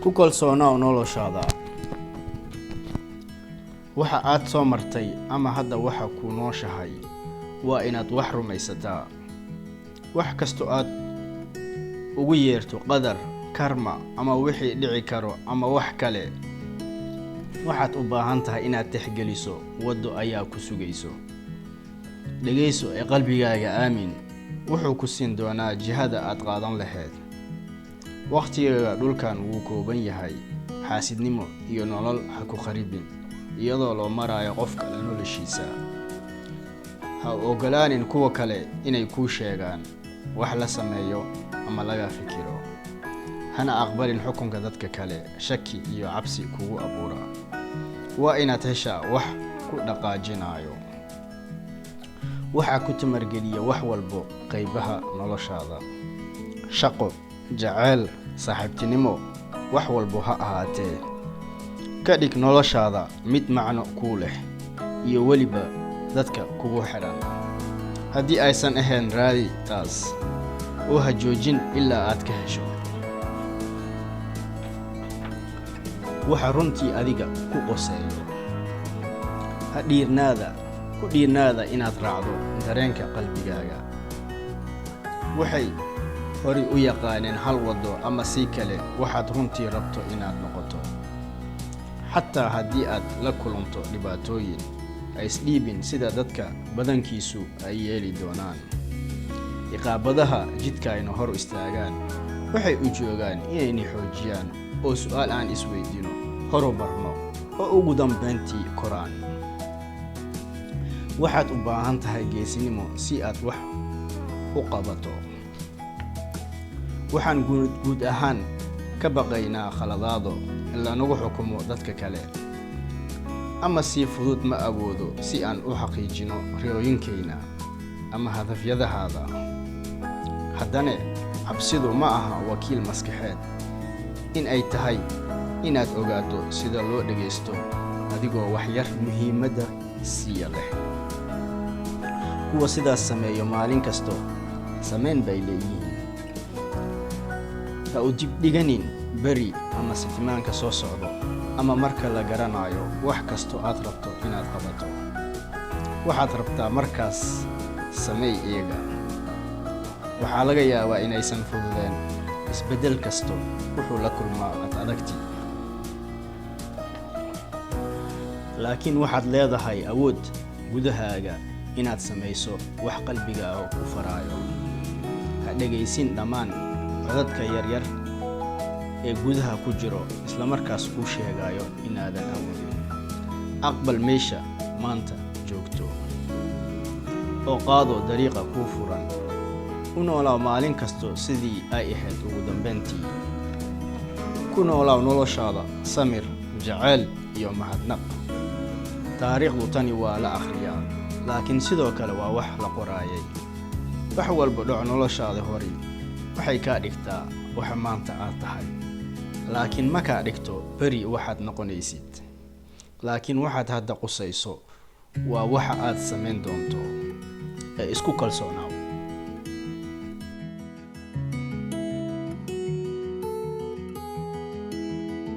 Ku kalsoonow noloshaada. Waxa aad soo martay ama hadda waxa ku nooshahay waa inaad wax rumaysataa. Wax kasto aad ugu yeerto qadar, karma ama wixii dhici karo ama wax kale, waxaad u baahan tahay inaad tixgeliso waddo ayaa ku sugayso. Dhegayso ee qalbigaaga aamin, wuxuu ku siin doonaa jihada aad qaadan lahayd. Waqtigaaga dhulkan wuu kooban yahay. Xaasidnimo iyo nolol ha ku kharibin iyadoo loo marayo qof kale noloshiisa. Ha u ogolaanin kuwa kale inay kuu sheegaan wax la sameeyo ama laga fikiro, hana aqbalin xukunka dadka kale shaki iyo cabsi kugu abuura. Waa inaad heshaa wax ku dhaqaajinayo, waxaa ku tamargeliya wax walbo qaybaha noloshaada: shaqo, jaceyl, saaxiibtinimo, wax walbo ha ahaatee. Ka dhig noloshaada mid macno kuu leh iyo weliba dadka kugu xidhan. Haddii aysan ahayn, raadi taas oo ha joojin ilaa aad ka hesho waxa runtii adiga ku qoseeyo. Ha dhiirnaada, ku dhiirnaada inaad raacdo dareenka qalbigaaga. Waxay horay u yaqaaneen hal waddo ama si kale waxaad runtii rabto inaad noqoto. Xataa haddii aad la kulanto dhibaatooyin, ha isdhiibin sida dadka badankiisu ay yeeli doonaan. Ciqaabadaha jidka ayna hor istaagaan waxay u joogaan inayna xoojiyaan oo su'aal aan isweydiino, horumarno oo ugu dambeyntii koraan. Waxaad u baahan tahay geesinimo si aad wax u qabato. Waxaan guud ahaan ka baqaynaa khaladaado in lanagu xukumo dadka kale, ama si fudud ma awoodo si aan u xaqiijino riyooyinkayna ama hadafyadahaada. Haddana cabsidu ma aha wakiil maskaxeed in ay tahay inaad ogaato sida loo dhagaysto adigoo wax yar muhiimadda siiya leh. Kuwa sidaas sameeyo maalin kasto sameyn bay leeyihiin. Ha u dib dhiganin beri ama sitimaanka soo socdo ama marka la garanayo wax kasto aad rabto inaad qabato. Waxaad rabtaa markaas sameey iyaga. Waxaa laga yaabaa inaysan fududeen. Isbeddel kasto wuxuu la kulmaa ad adagtii, laakiin waxaad leedahay awood gudahaaga inaad samayso wax qalbigaaga ku faraayo. Ha dhegaysin dhammaan codadka yaryar ee gudaha ku jiro islamarkaas kuu sheegayo inaadan awoodin. Aqbal meesha maanta joogto oo qaado dariiqa kuu furan. U noolaaw maalin kasto sidii ay ahayd ugu dambeyntii. Ku noolaaw noloshaada samir, jaceyl iyo mahadnaq. Taariikhdu tani waa la akhriyaa, laakiin sidoo kale waa wax la qoraayay. Wax walba dhaco noloshaada hori waxay kaa dhigtaa waxa maanta aad tahay, laakiin ma kaa dhigto beri waxaad noqonaysid. Laakiin waxaad hadda qusayso waa waxa aad samayn doonto ee isku kalsoonaada.